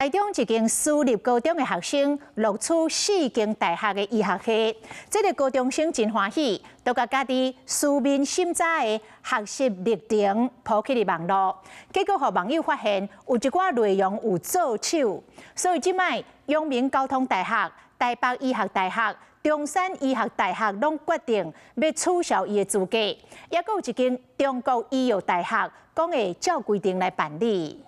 台中一間私立高中的學生錄取四間大學的醫學系，這个高中生真歡喜，都共家己書面審查的學習歷程鋪起佇網路，結果予網友發現有一寡內容有做手，所以這擺陽明交通大學、台北醫學大學、中山醫學大學攏決定欲取消伊的資格，抑閣有一間中國醫藥大學講會照規定來辦理。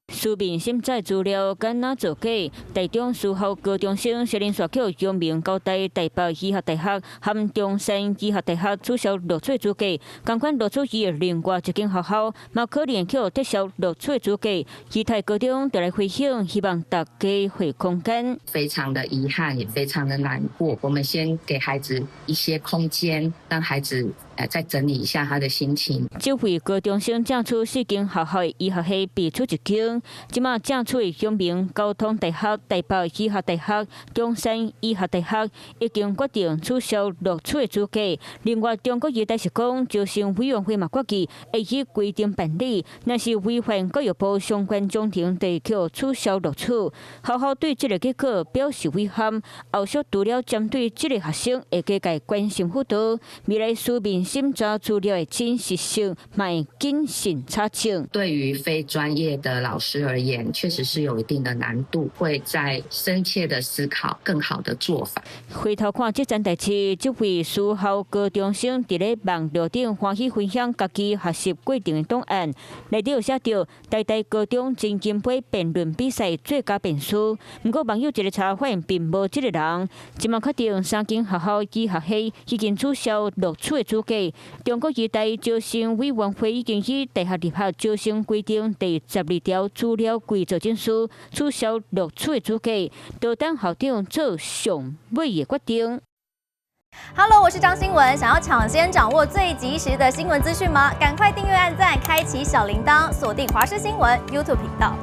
書面審查資料敢若造假，台中私校高中生承認煞予陽明交大、台北醫學大學和中山醫學大學取消錄取資格。仝款錄取伊的另外一間學校，嘛可能予撤銷錄取資格。其他高中就來回應，希望大家予空間。非常的遺憾，也非常的難過。我們先給孩子一些空間，讓孩子再整理一下他的心情。這位高中生正取四間學校的醫學系被取一間，這馬正取陽明交通大學、台北醫學大學、中山醫學大學已經決定取消錄取的資格。另外，中國醫大是講，招生委員會嘛決議會依規定辦理，若是違反教育部相關章程，就予取消錄取。學校對這个結果表示遺憾，後續除了針對這个學生會加強關心輔導，未來書面審查資料的真實性，嘛會謹慎查證。對於非專業的老師而言，確實是有一定的難度，會再深切的思考更好的做法。回頭看這件代誌，這位私校高中生佇咧網路頂歡喜分享家己學習過程的檔案，內底有寫著台大高中真金杯辯論比賽最佳辯師。毋過網友一个查發現並無這个人，這馬確定三間學校醫學系已經取消錄取的資格。中國醫大招生委員會已經依大學入學招生規定第12條資料偽造證書取消錄取的資格，就等校長做上尾的決定。 Hello，我是張新聞，想要搶先掌握最及時的新聞資訊嗎？趕快訂閱、按讚、開啟小鈴鐺，鎖定華視新聞 YouTube 頻道。